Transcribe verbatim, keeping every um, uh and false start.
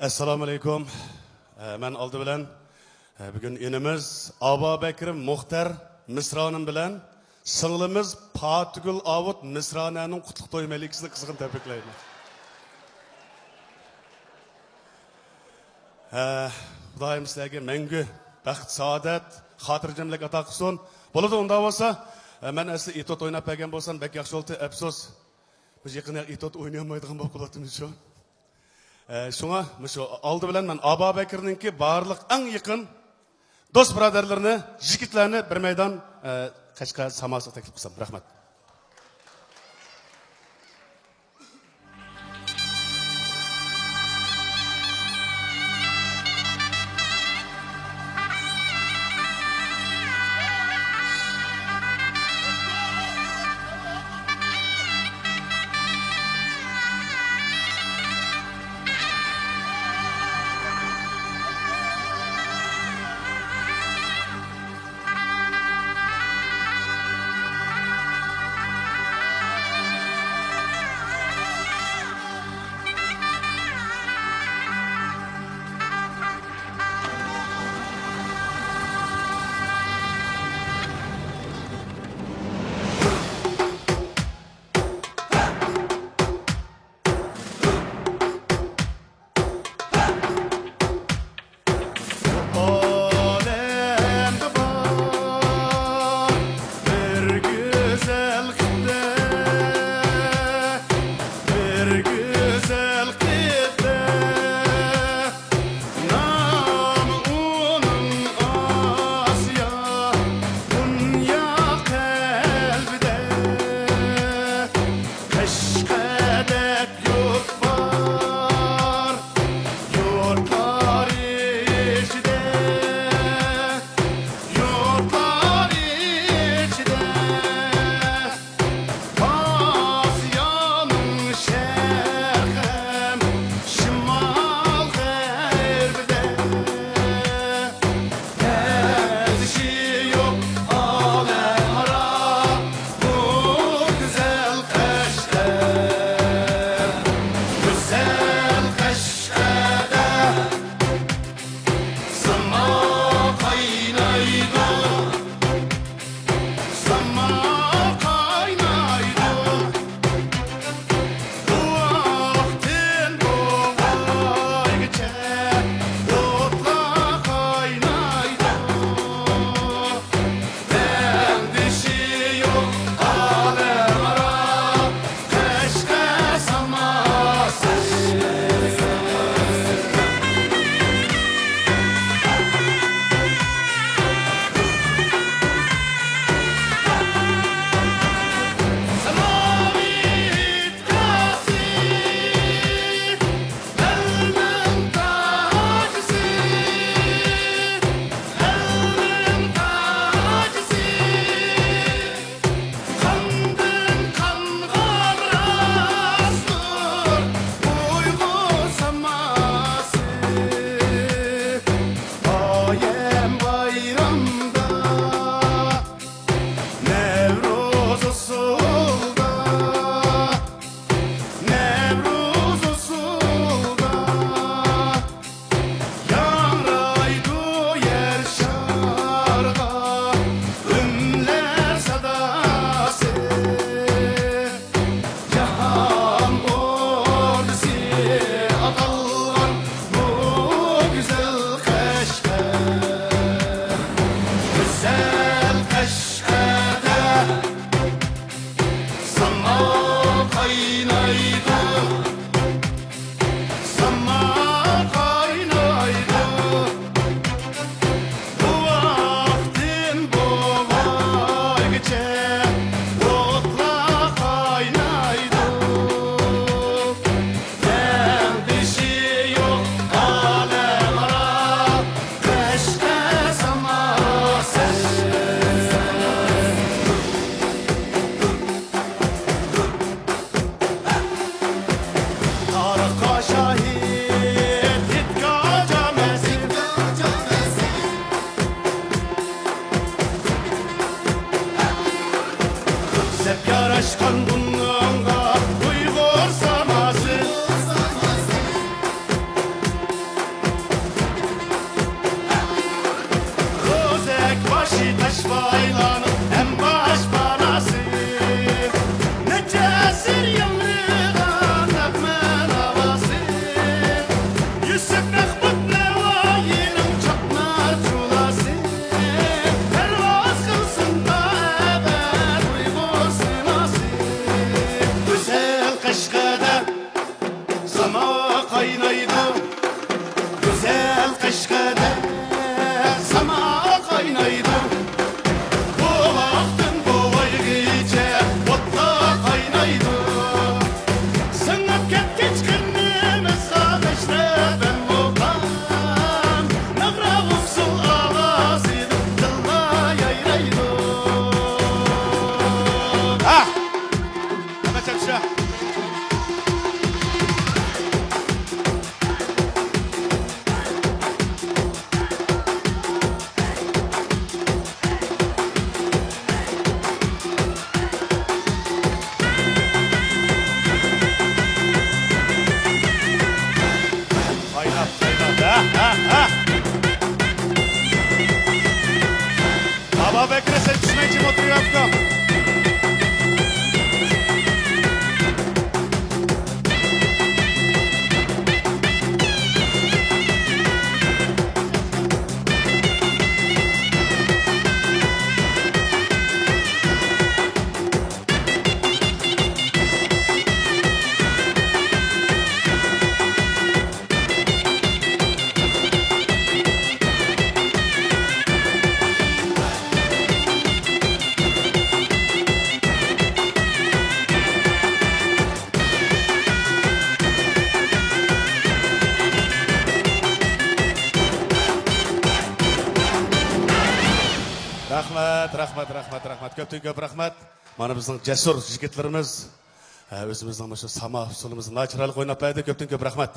ئەسسالامۇئەلەيكۇم. ئە، مەن ئالدى بىلەن، ئە، بۈگۈن ئىنىمىز ئابابەكرىم مۇختەر مىسرانىم بىلەن سىڭلىمىز پاتىگۈل ئاۋۇت مىسرانەنىڭ قۇتلۇق توي مەرىكىسىنى قىزغىن تەبرىكلەيمەن. ئە، خۇدايىم سىلەرگە مەڭگۈ بەخت، سائادەت، خاتىرجەملىك ئاتا قىلسۇن. بولىدۇ، ئۇنداق بولسا، ئە، مەن ئەسلى ئېتوت ئويناپ بەرگەن بولسام بەك ياخشى بولاتتى، ئەپسۇس. بىز يېقىندا ئېتوت ئوينىيالمايدىغان بولۇپ قالاتتىمىز شۇ. ئە، شۇڭا مۇشۇ ئالدى بىلەن مەن ئابابەكرىنىڭكى بارلىق ئەڭ يېقىن دوست بۇرادەرلىرىنى، يىگىتلەرنى بىر مەيدان، ئە، قەشقەر ساماسىغا تەكلىپ قىلسام. رەھمەت. بايلارنىڭ ھەم باشپاناسى، نەچچە ئەسىر ياڭرىغان نەغمە ناۋاسى، يۈسۈپ مەخمۇت نەۋايىنىڭ چاقنار جۇلاسى، پەرۋاز قىلسۇن بەبەر ئۇيغۇر سىناسى. گۈزەل قەشقەردە ساما قاينايدۇ، گۈزەل قەشقەردە ساما قاينايدۇ. بۇلاقتىن بوۋايغىچە ئوتتا قاينايدۇ. سىڭىپ كەتكەچ قېنىمىزغا مەشرەپ ھەم مۇقام، ناغرا ئۇسسۇل ئاۋازىدا دىلدا يايرايدۇ. ھە! ھەممە چاپشا! قايناپ، قايناپ. ھە، ھە، ھە. بابا بەكرى، سەن چۈشمەي جىم ئولتۇرۇۋەپتىڭ. رەھمەت، رەھمەت، رەھمەت، رەھمەت. كۆپتىن كۆپ رەھمەت. مانا بىزنىڭ جەسۇر يىگىتلىرىمىز، ھە، ئۆزىمىزنىڭ مۇشۇ ساما ئۇسسۇلىمىزنى ناچىرايلىق ئويناپ بەردى. كۆپتىن كۆپ رەھمەت.